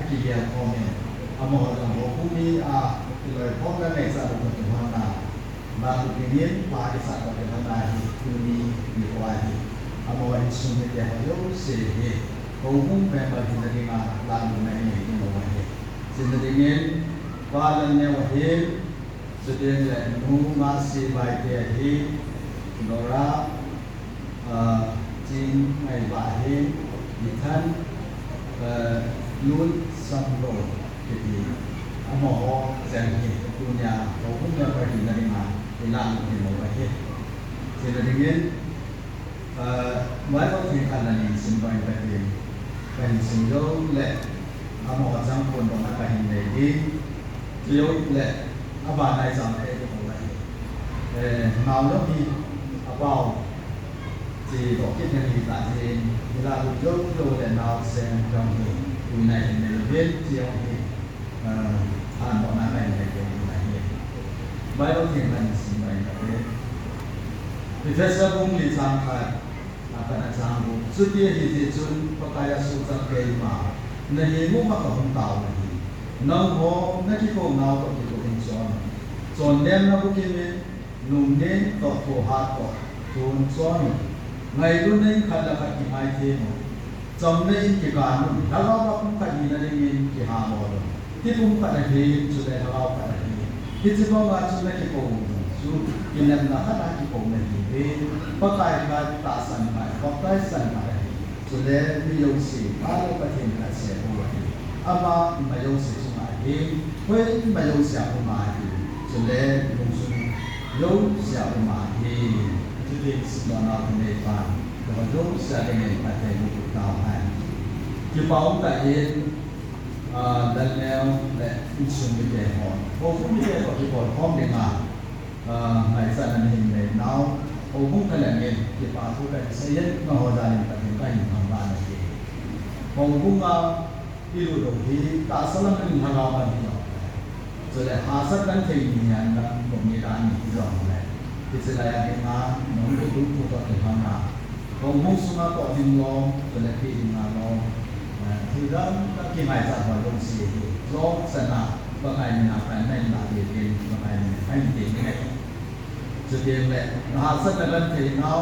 ki gel khom in amo ho jong ho kumi a ki loi khom la nei sa lu ki hon na la lu ki ngin pa ki sa ko ki hon na hi tuni ni kwa hi amo in sum ni te ho yo se hi ho hung member hin na dinga la lu na ni ni mo hi sin na dingin pa lan ne wa hi chuteng le nu ma si bai te hi Nora chin ngai ba hi ni than lun sam lo ke ti amo ho chen hi tu nya ho hung member hin na dinga la lu ni mo hi sin na dingin mai ko thi khan na ni sim bai ba ti kan sim yo le amo jang pon bo na ka hin nei di chiu le aba nai jang he ko la hi nau lo hi abao chi do ki ni hi ta ji ni la lu yo yo le nau sen jong hi u nai ne lo chiu hi an bo na nai nei ko na hi mai ko thi khan sim bai ba ti Professor Bung Li Chang Khat akan achang bu chuti hi ji chun pakaya su chang ke ma na hi mu ma ka hung tau na hi nang ho na ki ko nau to ki ko in chon chon nem na bu ki min nung nen to tho ha to chon chon ngai lu nei khat la khat ki mai the mo cham ne in ki ka nu la la ba kum khat ni na ding in ki ha mo lo ti kum khat na hi chu le la khat na hi ti chi ko nga chu na ki ko chu ki nem na khat na ki ko na hi he pakai ka ta san mai pakai san mai chu le mi yo si pa le pa thin ka se ho hi ama ma yo si chu ma hi hoi ma yo sia ho ma hi chu le lung sun yo sia ho ma hi chu ti si do na nei pa do yo sia de nei pa te bu ta han ki pa um ta in dal neo le in sum mi te ho ho fu mi te ko ki pol khom de ma ngai sa na hin nei nau ho hung ka le ngen ki pa thu ka se yen ma ho da ni pa tin ka hin tham ba na hi ho hung a i lu do hi ta salam ni ha ga ba ni yo so le ha sa kan thei ni yan na mo ni da ni ki jong le ki se la ya ni ma nong ko tu tu to ki ha na ho hung su ma to ding lo so le ki ding ma lo thì đó ki mai sa ho dong si hi zo sa na ba kai ni na kan nai na ti tin ba kai ni ai ti ni ngai chu tiang le na ha sa na kan thei nau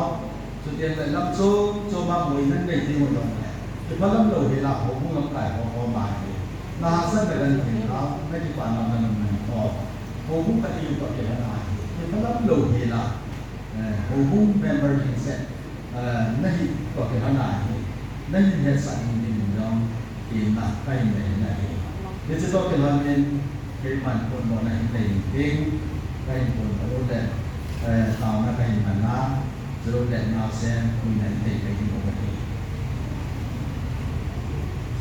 chu tiang le lam chu chu ma mui nan nei ti mo dong le ti pha lam lo hi la ho hung lam kai ho ho ma hi na ha sa na kan thei nau na ki pa na na na ho ho hung ka ti ko ke na hi ti pha lam lo hi la ho hung member hin se na hi ko ke na hi na hi he sa ni ni dong ti na kai nei na hi ni chu to ke lan min ke man pon bo na hi nei ding kai pon bo le tao na kai man na chu le na sen kui na nei kai ni bo hi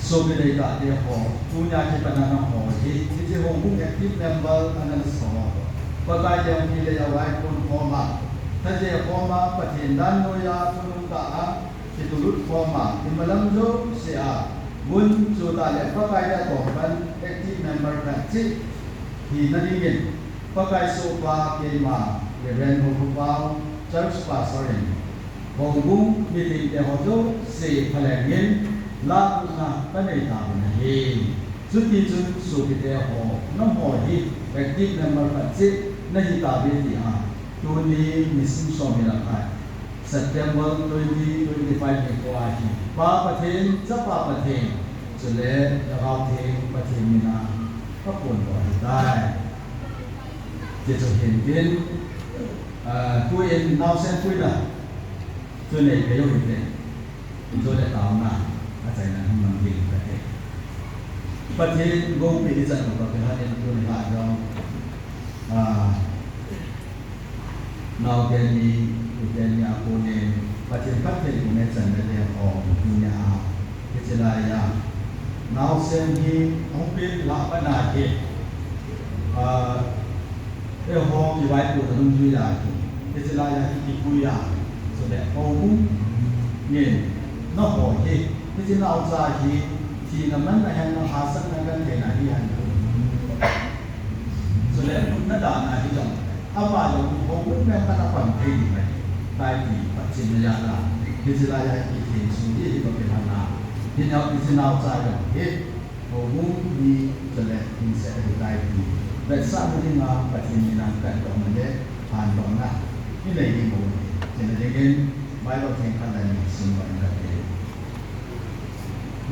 so ke dei ta te ho tu nya ki pa na na ho hi ti ti ho hung active member anan so pa kai yam ni le ya wai pon ho ma ta je ho ma pa thin dan no ya thu nung ta a ki tu lut ho ma imalam jo se a bun chu ta le pa kai da to ban active member ka chi hi na ding in pa kai so pa ke ma Reverend Ho Hu Pao Church Pastor in ho bung meeting te ho jo se phaleng in la na ka nei ta na hi chu ti chun su ki te ho na ho hi active member ka chi na hi ta be ti a tu ni ni sim so mi la khai September 2025 ni ko a hi pa pathin cha pa pathin chu le rau thing pathin ni na ka pon bo hi dai ti chu hin tin tu in nau sen pui na chu nei pe yo hi te zo le tao na a chai na hum lam ding ka te pathin go pi ni chan ko ke han in tu ni ha jong nau ke ni u ke ni a ko ne pathin phat the ku ne chan le ho ni ya ke chela ya nau sen hi ong pin la pa na hi e ho ki wai pu ta nung ju ya ki ke chela ya ki ki pu ya so le ho hu nge no ho hi ke chi nau cha hi chi na man na han na ha san na kan the na hi han so le na da na hi jong ama yo ho hu me ka na pan the ni mai tai ti pa chin na ya la ke chela ya ki the su ni hi ko ke na hi nau ki chi nau cha yo hi Ho ni chale in se a kai ti bet sa na dinga Pathian ni nan kai to na le han to na i nei ding ho ni chena dingin Bible theng khan la ni sim ba ka te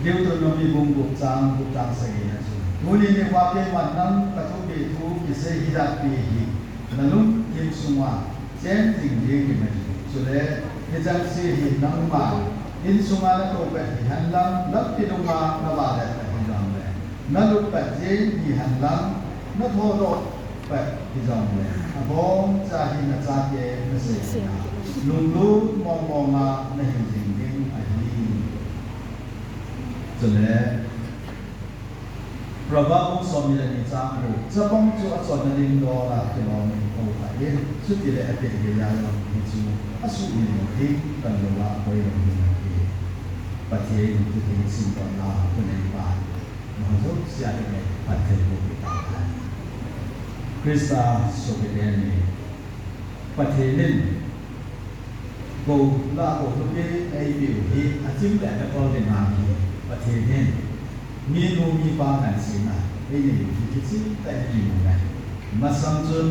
Deuteronomy bung buk chang buk chang sa gi na chu tuni ni wa pe man nang ka thu bi thu ki se hi dat pi hi nalung kim sungwa chen ting hi ki ma chu chule hi chang si hi nang ma in sunga na to pe hi han lam lam pi lunga na wa le pe hi jong le na lu pe je hi han lam na tho do pe hi jong le a bong cha hi na cha ke na se na lung lu mong mong ma na hin jing ding a hi chule Proverb bung som mi le ni chang bu chapong chu a chon na ding do la ke lo ni ko ka in chu ti le a pe ge ya lo ni chu a su ni lo hi kan lo wa koi lo ni na ki Pathian tu ti sim ko na ku nei pa ma zo sia le ne Pathian bu ki ta Krista so ke le ni Pathianin ko la ko tu ke ai bi hi a chim le ta ko le ma hi Pathianin mi nu mi pa kan si na ei ni hi ki chi ta ni mu na ma sam chun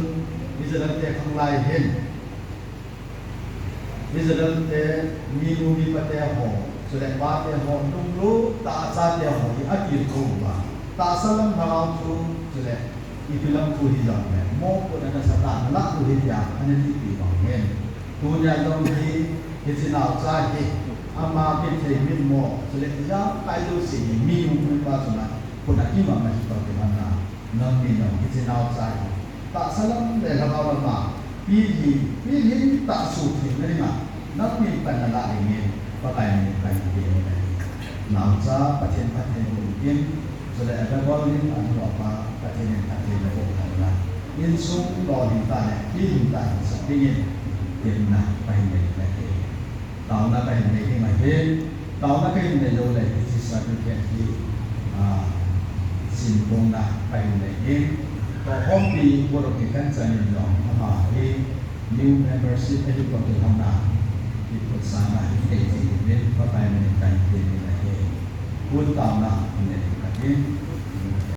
Israel te khang lai hen Israel te mi nu mi pa te ho chule pa te ho nung lu ta cha te ho hi a kir ko ba ta salam thao chu chule i filam thu hi jong le mo ko na sa ta la tu hi ya an ni pi bang hen tu nya dong hi hi chi nau cha hi ama pi thei min mo chule ya kai lu si mi nu mi pa chu na ko na ki ma ma hi to te na nang mi nong hi chi nau cha hi ta salam le la ba ma pi hi pi hi ta su thi na ni ma nang mi pan na la ni pa kai ni kai ni ni nau cha Pathian Pathian bu in chule a ba lin an lo pa Pathian Pathian na ko na in sung lo hin ta ne pi hin ta sa pi in tin na pa hin nei na ke tao na ka hin nei hi ma he tao na ka hin nei lo le chi sa tu ke hi a sin pong na pa hin nei hi to hom bi wo ro ki kan chan in long ama hi new membership a hi ko te hong na ki phut sa na hi te chi min pa kai min kai te ni na he kun tao na nei ka hin.